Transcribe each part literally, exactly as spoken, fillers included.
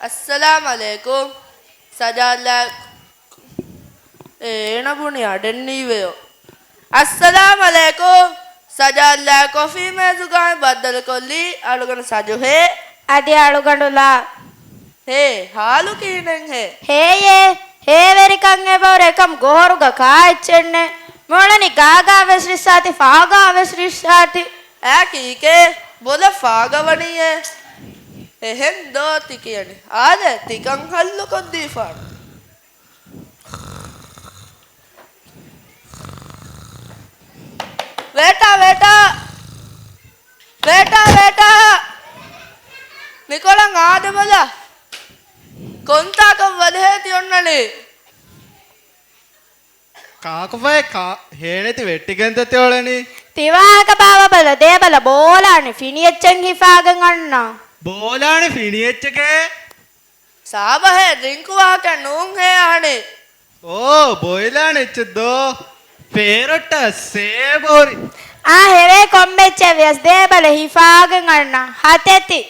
އައްސަލާމް އަލައިކުމް. ސަޖާލާ އޭނަ ބުނި އަޑެއް ނީވެޔޯ. އައްސަލާމް އަލައިކުމް. ސަޖާލާ ކޮފީ މޭޒުގައި ބައްދަލުކޮށްލީ އަޅުގަނޑު ސަޖު ހޭ. އަދި އަޅުގަނޑު ލާ. ހޭ، ހާލު ކިހިނެއް ހޭ؟ ހޭޔޭ، ހޭވެރިކަން އެބަހުރި އެކަމް ގޮހޮރުގަ ކާ އެއްޗެއްނެއް. މިއުޅެނީ ގާގާ ވެސް ރިއްސާތި، ފާގާ ވެސް ރިއްސާތި. އާ ކީކޭ؟ ބޮލަށް ފާގަވަނީއޭ. އެހެން ދޯ ތި ކިޔަނީ؟ އާދެ، ތިކަން ހައްލުކޮށްދީފާނެ. ވޭޓާ، ވޭޓާ! ވޭޓާ، ވޭޓާ! މިކޮޅަށް އާދެ ބަލަ. ކޮންތާކަށް ވަދެހޭ ތި އޮންނަނީ؟ ކާކުފައި ކާ ހޭނެތި ވެއްޓިގެންތަ ތިއޮޅެނީ؟ ތިވާހަކަ ބާވަ ބަލަ ދޭބަލަ ބޯލާނެ ފިނިއެއްޗެއް ހިފާގެން އަންނަ. ބޯލާނެ ފިނިއެއްޗެކޭ؟ ސާބަހޭ ޑްރިންކް ވާހަކަ ނޫންހޭ އަހަނީ. އޯ، ބޮއިލާނެ އެއްޗެއްދޯ؟ ފޭރޮއްޓަ ސޭބޯރި. އާ ހެވޭ ކޮންމެއްޗެއް ވިޔަސް ދޭބަލަ ހިފާގެން އަންނަ ހަތެތި.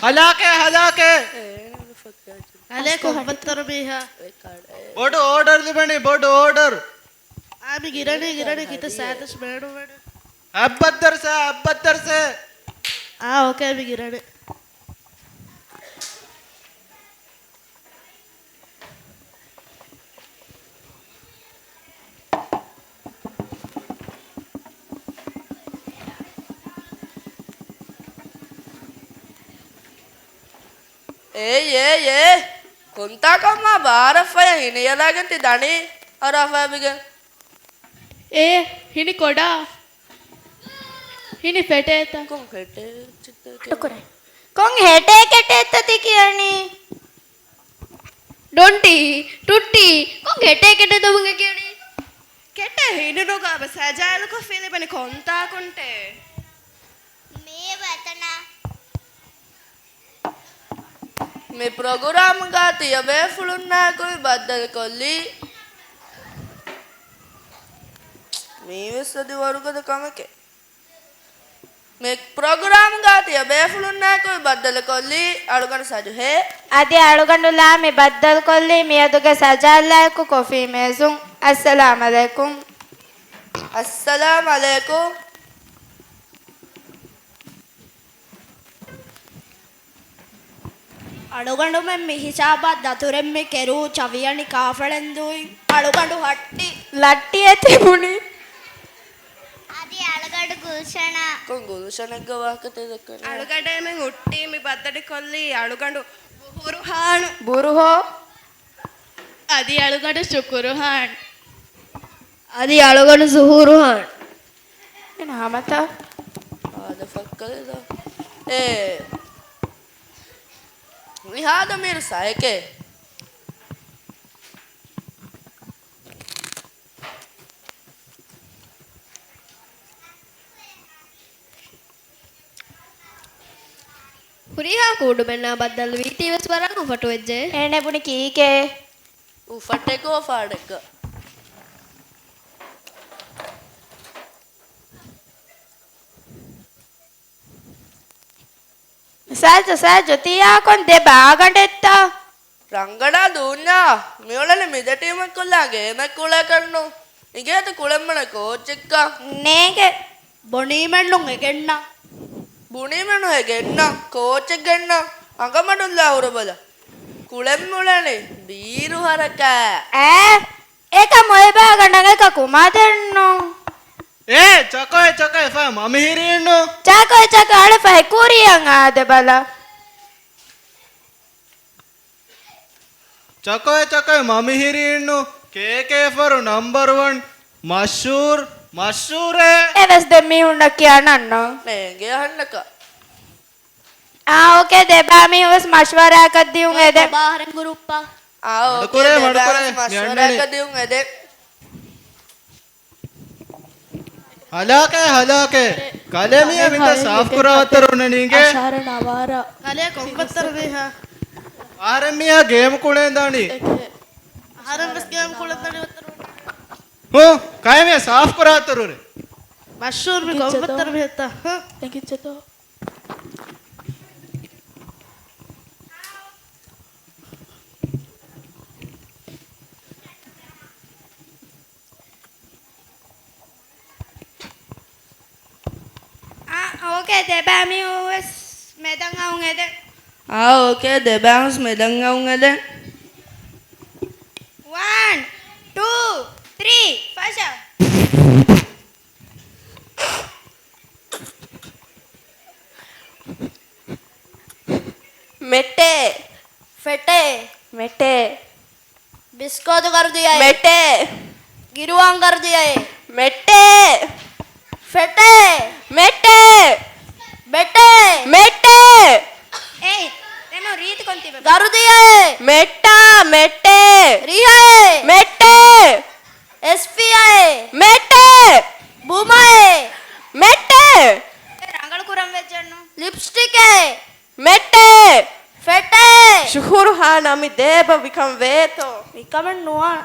ހަލާކޭ، ހަލާކޭ. އަލޭ ކޮންބައްތަރު މީހާ. ބޮޑު އޯޑަރު ލިބެނީ، ބޮޑު އޯޑަރު. އާ މި ގިރަނީ، ގިރަނީ ކިތައް ސާތަސް ބޭނުންވެނެ. އައްބައްދަރު ސާ، އައްބައްދަރު ސޭ. އާ އޯކޭ މި ގިރަނީ. އޭ، އޭ، އޭ! ކޮންތާކަށް މާ ބާރަށް ފަޔަށް ހިނިއަޅާގެން ތި ދަނީ އަރާފައިބިގެން. އޭ، ހިނި ކޮޑާ. ހިނި ފެޓޭތަ؟ ކޮން ހެޓޭ ޗިއްތަކެއް؟ ކުރެ. ކޮން ހެޓޭ ކެޓޭތަ ތި ކިޔަނީ؟ ޑޮންޓީ، ޓުއްޓީ، ކޮން ހެޓޭ ކެޓޭތަ ބުނގެ ކިޔަނީ؟ ކެޓޭ ހިނި ނުގާބަ ސަޖާލުކޮށް ފިލިބަނި ކޮންތާކުންޓޭ؟ މީ ވަތަނާ. މި ޕްރޮގްރާމްގަ ތިޔަބޭފުޅުންނާއެކު ބައްދަލުކޮށްލީ. މީވެސް އަދި ވަރުގަދަ ކަމެކޭ. މި ޕްރޮގްރާމްގަ ތިޔަބޭފުޅުންނާއެކު ބައްދަލުކޮށްލީ އަޅުގަނޑު ސަޖު ހޭ. އަދި އަޅުގަނޑު ލާ މި ބައްދަލުކޮށްލީ މިއަދުގެ ސަޖާލާއެކު ކޮފީ މޭޒުން. އައްސަލާމް އަލައިކުމް. އައްސަލާމް އަލައިކުމް. އަޅުގަނޑުމެން މި ހިސާބަށް ދަތުރެއް މި ކެރޫ ޗަވިޔަނި ކާފަޅެން ދޫއިން. އަޅުގަނޑު ހައްޓި. ލައްޓިއެއް ތިބުނީ. އަދި އަޅުގަނޑު ގުލްޝަނާ. ކޮން ގުލްޝަނެއްގެ ވާހަކަތައް ދައްކަނީ؟ އަޅުގަނޑޭމެން ހުއްޓީ މި ބައްދަލުކޮށްލީ އަޅުގަނޑު ބުހުރުހާނު. ބުރުހޯ. އަދި އަޅުގަނޑު ޝުކުރުހާން. އަދި އަޅުގަނޑު ޒުހުރުހާން. އޭނަ ހަމަތަ؟ އާދަ ފައްކަލެދާ. އޭ. މިހާދަ މީރު ސައެކޭ. ހުރިހާ ކޫޑުމެންނާ ބައްދަލުވީތީވެސް ވަރަށް އުފަޓުވެއްޖެ. އޭނަ ބުނި ކީކޭ؟ އުފަޓެއް އުފާޑެއްގަ. ސާޖޯ، ސާޖޯ، ތިޔާކޮން ދެ ބާގަނޑެއްތަ؟ ރަނގަޅާ ދޫންޏާ، މިއުޅެނީ މިދެ ޓީމަށް ކޮށްލާ ގޭމެއް ކުޅޭކަށްނު. އިނގޭތަ ކުޅެން ބުނެ ކޯޗެއްކަ؟ ނޭނގެ. ބުނީމެއްނު އެ ގެންނަ. ބުނީމެއްނު އެ ގެންނަ. ކޯޗެއް ގެންނަ. އަނގަމަޑުންލާ ހުރެބަލަ. ކުޅެން މިއުޅެނީ ބީރު ހަރަކާ. އޭ، އެކަމު އެ ބާގަނޑަށް އެކަކު މަދެއްނު. އޭ، ޗަކޮއެ، ޗަކޮއެ، ފަ މަ މިހިރީންނު. ޗަކޮއެ، ޗަކޮއެ، އަޅެފަ ހެ ކުރިޔަށް އާދެ ބަލަ. ޗަކޮއެ ޗަކޮއެ މަމިހިރީންނު ކޭކޭފަރު ނަމްބަރު ވަން މަޝްހޫރު މަޝްހޫރޭ. އެވެސް ދެ މީހުންނަކީ އަނަންނަ. ނޭނގޭ އަހަންނަކަށް. އާ އޯކޭ ދެބާ މީހުން ވެސް މަޝްވަރާކަށް ދިޔުން އެދެން. ބާހަރެން ގުރޫޕް. އާ އޯކޭ މަޑުކުރޭ، ދެބާ މަޑުކުރޭ، ވެސް މި އަންނަނީ. މަޝްވަރާކަށް ދިޔުން އެދެން. ހަލާކޭ، ހަލާކޭ. ކަލޭ މީހާ މިތަ ސާފު ކުރާ ވައްތަރު އޮންނަނީގެ. ކަލޭ ކޮން ވައްތަރު މީހާ؟ އަހަރެން މީހާ ގޭމް ކުޅޭން ދާނީ. އަހަރެން ވެސް ގޭމް ކުޅެން ދާނީ ވައްތަރު. ހު، ކަލޭ މީހާ ސާފު ކުރާ ވައްތަރު ރޭ. މަޝްހޫރު މި ކޮން ވައްތަރު މީހެއްތަ؟ ހު. އޯކޭ، ދެބައިމީހުން ވެސް މެދަށް އައުން އެދެން. އާ، އޯކޭ، ދެބައިމީހުން ވެސް މެދަށް އައުން އެދެން. ވަން، ޓޫ، ތްރީ، ފަށަ. މެޓޭ. ފެޓޭ. މެޓޭ. ބިސްކޯދު ގަރުދިޔައޭ. މެޓޭ. ގިރުވާން ގަރުދިޔައޭ. މެޓޭ. ފެޓޭ. މެޓޭ. ބެޓޭ. މެޓޭ. އޭ، ދެމެ ރީތިކޮން ތިބެ. ގަރުދިޔައޭ. މެޓާ، މެޓޭ. ރިހައޭ. މެޓޭ. އެސްޕީއޭ. މެޓޭ. ބުމައޭ. މެޓޭ. ރަނގަޅު ކުރަން ވެއްޖެއްނު. ލިޕްސްޓިކޭ. މެޓޭ. ފެޓޭ. ޝުހުރު ހާ ނަމި ދޭބަ ވިކަން ވޭތޯ؟ ވިކަމެއް ނުވާނެ.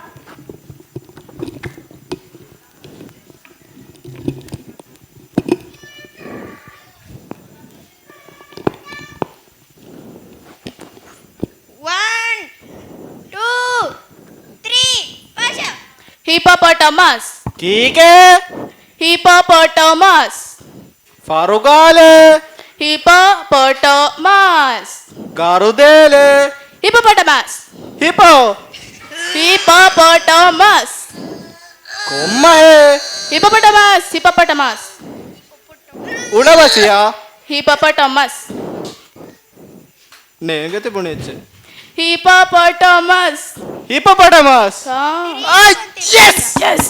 ވަން، ޓޫ، ތްރީ، ފަށަ. ހިޕޮޕޮޓަމަސް. ކީކޭ؟ ހިޕޮޕޮޓަމަސް. ފަރުގާލޭ. ހިޕޮޕޮޓަމަސް. ގަރުދޭލޭ. ހިޕޮޕޮޓަމަސް. ހިޕޯ. ހިޕޮޕޮޓަމަސް. ކޮންމަހޭ؟ ހިޕޮޕޮޓަމަސް، ހިޕޮޕޮޓަމަސް. އުޑަވަސިޔާ. ހިޕޮޕޮޓަމަސް. ނޭނގެ ތިބުނި އެއްޗެއް. ހިޕޮޕޮޓަމަސް. ހިޕޮޕޮޓަމަސް. އާ. އާ، ޔެސް! ޔެސް!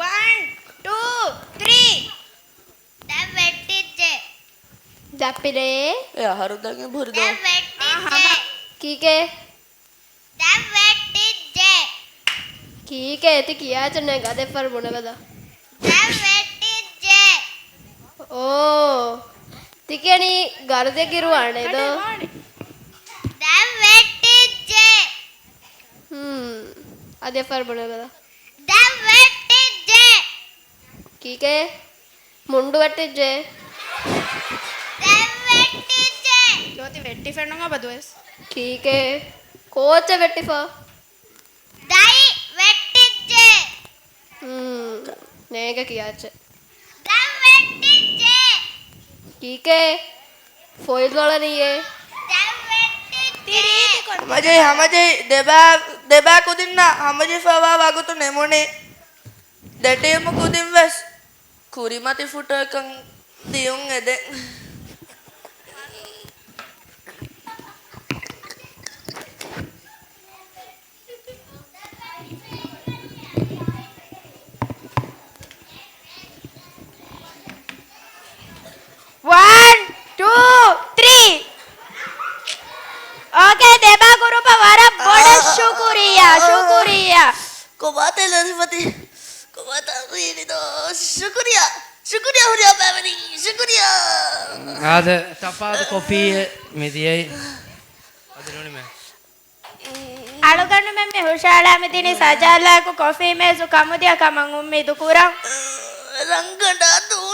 ވަން، ޓޫ، ތްރީ. ދެން ވެއްޓިއްޖެ. ދަޕިރޭ. އެ އަހަރު ދަނގެ ބުރިދޯ. ދެން ވެއްޓިއްޖެ. ކީކޭ؟ ދެން ވެއްޓިއްޖެ. ކީކޭ ތި ކިޔާ ޗަންނޭ ގަދަ އެއްފަރު ބުނެބަލަ. ދެން ވެއްޓިއްޖެ. އޯ. ތި ކިޔަނީ ގަރުދޭ ގިރުވާނެ ދޯ؟ ދެން ވެއްޓިއްޖެ. ހުން. އަދި އެއްފަރު ބުނެބަލަ. ދެން ވެއްޓިއްޖެ. ކީކޭ؟ މުންޑު ވެއްޓިއްޖެ. ދެން ވެއްޓިއްޖެ. ޖޯތި ވެއްޓިފެނުން އަބަދުވެސް. ކީކޭ؟ ކޯޗެއް ވެއްޓިފަ؟ ދަތް ވެއްޓިއްޖެ. ހުން. ނޭނގެ ކިޔާޗެއް. ދަތް ވެއްޓިއްޖެ. ކީކޭ؟ ފޮތް ލޮޅަނީއޭ. ދަތް ވެއްޓިއްޖެ. ހަމަޖެހި، ހަމަޖެހި. ދެބާ، ދެބާ ކުދިންނަށް ހަމަޖެހިފައިވާ ވަގުތު ނިމުނީ. ދެ ޓީމު ކުދިން ވެސް ކުރިމަތި ފުޓަކަށް ދިޔުން އެދެން. ވަން، ޓޫ، ތްރީ. އޯކޭ، ދެބާ ގުރޫޕަށް ވަރަށް ބޮޑަށް ޝުކުރިއްޔާ، ޝުކުރިއްޔާ. ކޮބާތަ ލަރިފަތި؟ ކޮބާތަ ހުރީ ދޯ؟ ޝުކުރިއްޔާ، ޝުކުރިއްޔާ ހުރިހާ ބައިވެރިން، ޝުކުރިއްޔާ. އާދެ، ތަފާތު ކޮފީއެއް މި ދިޔައީ. އަދި ނޫނީމޭ. އަޅުގަނޑުމެން މި ހުށައަޅާ މިދިނީ ސަޖާލާއަކު ކޮފީ މޭޒު ކަމުދިޔަ ކަމަށް އުއްމީދު ކުރަން. ރަނގަނޑާ ދޫ.